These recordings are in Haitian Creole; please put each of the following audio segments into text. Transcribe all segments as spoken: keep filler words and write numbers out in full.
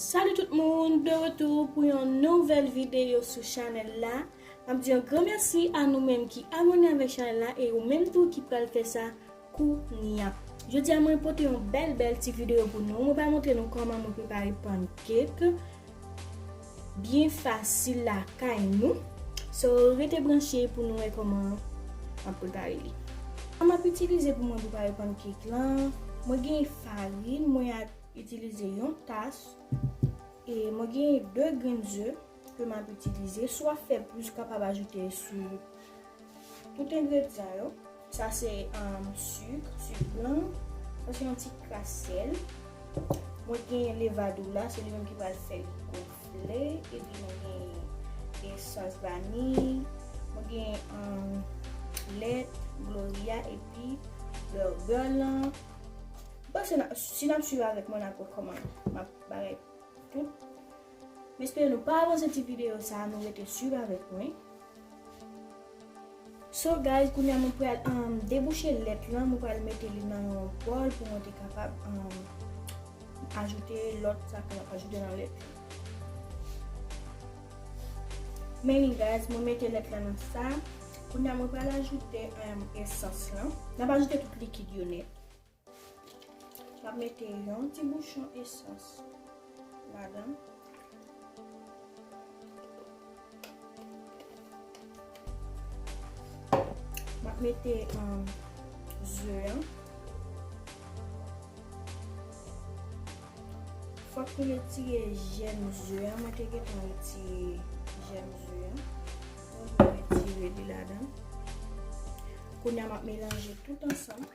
Salut tout moun, de retour pou yon nouvèl videyo sou chanèl la. M ap di yon gran mèsi a nou menm ki abòne avèk chanèl la e ou menm tou ki pral fè sa kounya. Jodi a mwen pote yon bèl bèl ti videyo pou nou. Mwen pral montre nou kòman mwen prepare pancake byen fasil lakay nou. So, rete branche pou nou wè kòman m ap prepare li. Sa m ap itilize pou mwen prepare pancake lan, mwen gen farin, mwen a itilize yon tas. E mwen gen de grenn ze ke m ap itilize. Si w ap fè plis, ou kapab ajoute sou tout engredyan yo. Sa se, um, sik, sik blan. Sa se yon ti kras sèl. Mwen gen levadura, se li menm ki pral fè li gonfle. Epi mwen gen esans vaniy. Mwen gen, um, lèt, gloria, epi bè, bè lan. Bon, si n ap, si n ap swiv avèk mwen, n ap wè kòman m ap bagay tout. M espere nou pa avanse ti videyo sa a, nou rete swiv avèk mwen. So, guys, kounye a mwen pral, um, debouche lèt lan, mwen pral mete li nan yon bòl pou mwen te kapab, um, ajoute lòt sa ke m ap ajoute nan lèt lan. Men li, guys, mwen mete lèt lan nan sa. Kounye a mwen pral ajoute, um, esans lan. N ap ajoute tout likid yo nèt. M ap mete yon ti bouchon esans ladan. M ap mete, um, ze an. Fòk nou retire jèm ze an. Mwen te gentan retire jèm ze an. Mwen retire li ladan. Kounye a m ap melanje tout ansanm.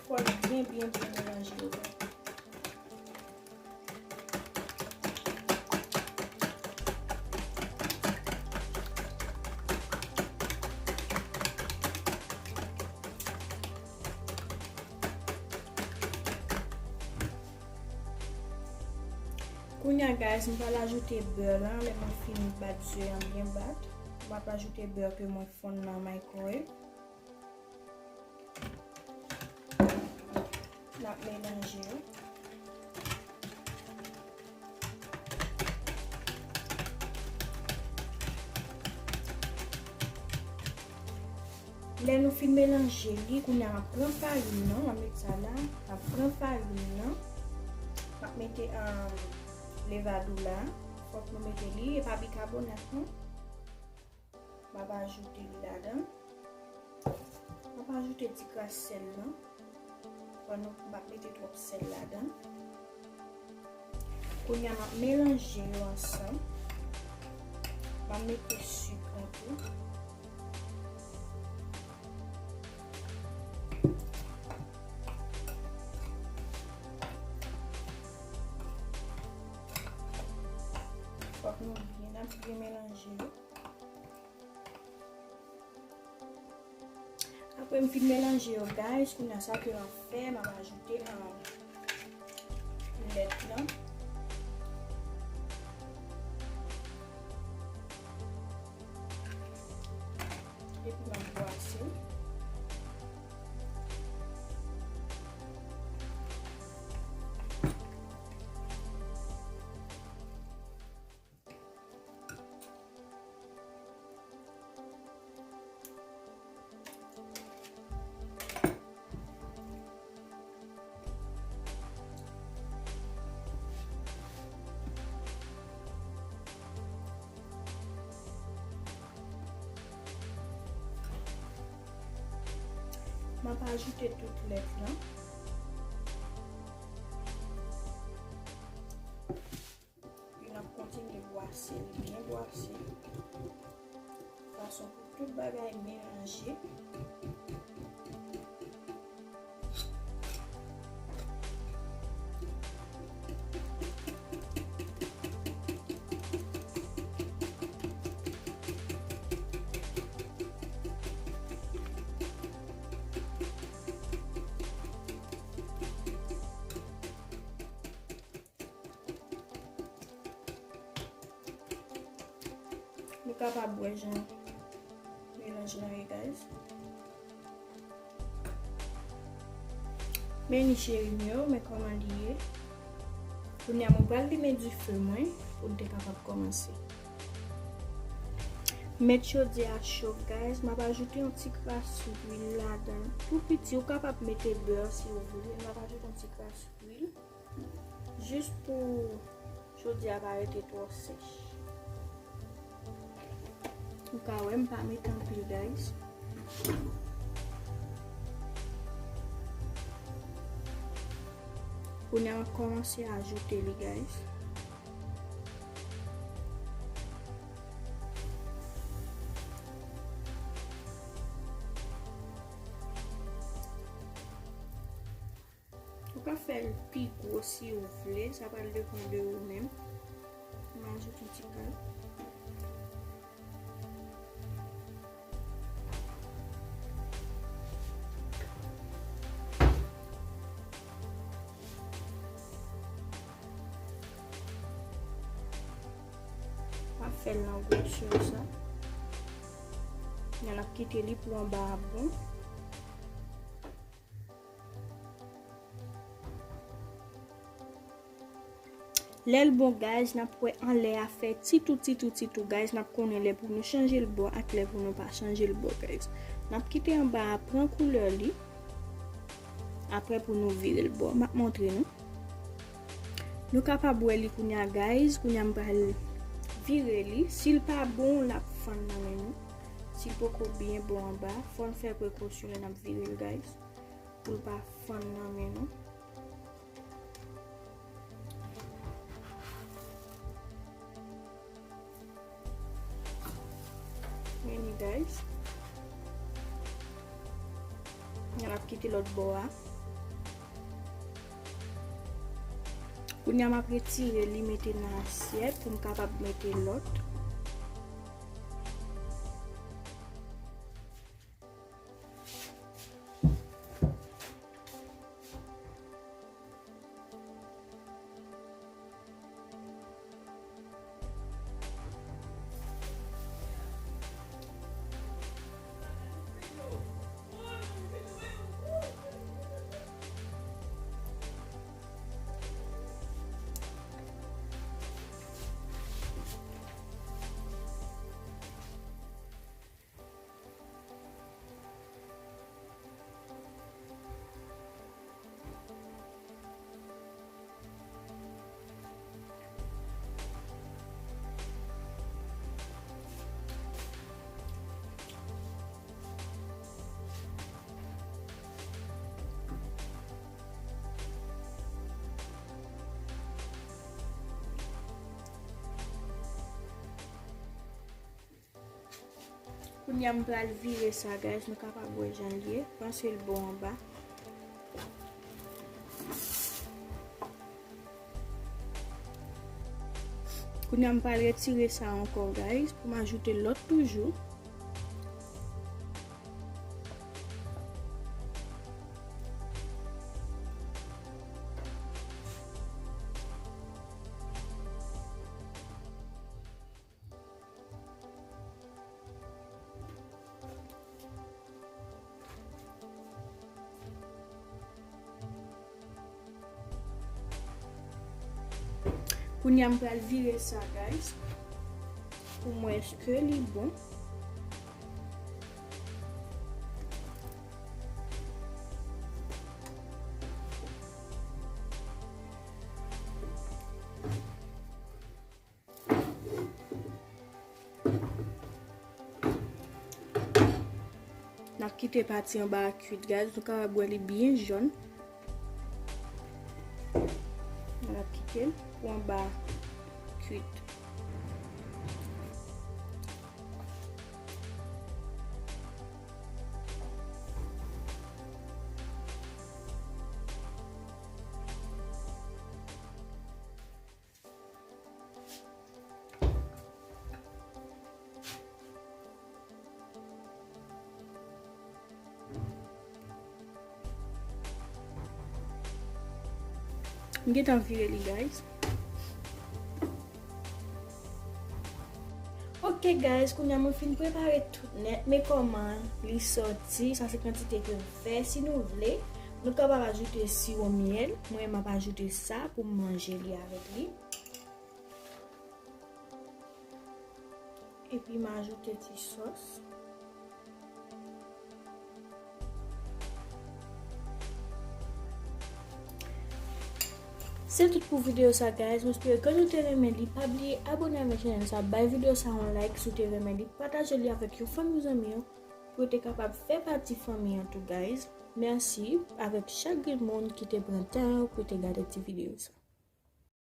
Fò l byen, byen, byen melanje yo byen. Kounye a, guys, m pral ajoute bè lan lè mwen fin bat ze an byen bat. M ap ajoute bè ke mwen fonn nan microwave. N ap melanje yo. Lè nou fin melanje li, kounye a m ap pran farin nan, m ap met sa la, m ap pran farin nan, m ap mete, um, levadura, fòk nou mete li, e pa bikabonat non. M ap ajoute li ladan. M ap ajoute ti kras sèl lan. Fò nou, m p ap mete twòp sèl ladan. Kounye a, m ap melanje yo ansanm. M ap mete sik lan tou. Fòk nou byen ap byen melanje yo. Apre m fin melanje yo, guys, kounye a sa ke m ap fè, m ap ajoute, um, lèt lan. Epi m ap bwase. M ap ajoute tout lèt lan. Epi n ap kontinye bwase li byen bwase. Fason pou tout bagay melanje. Nou kapab wè jan melanj lan ye, guys. Men ni cheri m yo, men kòman li ye. Kounye a mwen pral limen dife mwen pou n te kapab kòmanse. Met chodyè a chofe, guys. M ap ajoute yon ti kras lwil ladan l. Tou piti, ou kapab mete bè si w vle. M ap ajoute yon ti kras lwil. Jis pou chodyè a pa rete twò sèch. Ou ka wè m pa mete anpil, guys. Kounye a m ap kòmanse ajoute li, guys. Ou ka fè l pi gwo si w vle, sa pral depann de ou menm. M ajoute yon ti kal. Pa fè l nan gwosè sa. N ap kite li pou anba a bon. Lè l bon, guys, n ap wè anlè a fè titou, titou, titou, guys. N ap konnen lè pou nou chanje l bò ak lè pou nou pa chanje l bò, guys. N ap kite anba a pran koulè li. Apre pou nou vire l bò. M ap montre nou. Nou kapab wè li kounye a, guys. Kounye a m pral vire li. Si l pa bon, l ap fann nan men nou. Si l poko byen bon anba, fò n fè prekosyon lè n ap vire l, guys. Pou l pa fann nan men nou. Men li, guys. N ap kite lòt bò a. Kounye a m ap retire li, mete nan asyèt pou m kapab mete lòt. Kounye a m pral vire sa, guys, nou kapab wè jan l ye. Panse l bon anba. Kounye a m pral retire sa ankò, guys, pou m ajoute lòt toujou. Kounye a m pral vire sa, guys, pou m wè èske li bon. N ap kite pati anba a kwit, guys. Nou kapab wè li byen jòn. N ap kite l pou anba a kwit. M gentan vire li, guys. Ok, guys, kounye a mwen fin prepare tout nèt, men kòman li sòti, sa se kantite ke m fè. Si nou vle, Nou kapab ajoute siwo myèl. Mwen, m ap ajoute sa pou m manje li avèk li. Epi m ajoute ti sòs. Se tout pou videyo sa, guys. Mwen espere ke nou te renmen li. Pa bliye abòne avèk chanèl sa, bay videyo sa yon like si w te renmen li, pataje li avèk yon fanmi zanmi an pou yo te kapab fè pati fanmi an tou, guys. Mèsi avèk chak grenn moun ki te pran tan yo pou te gade ti videyo sa.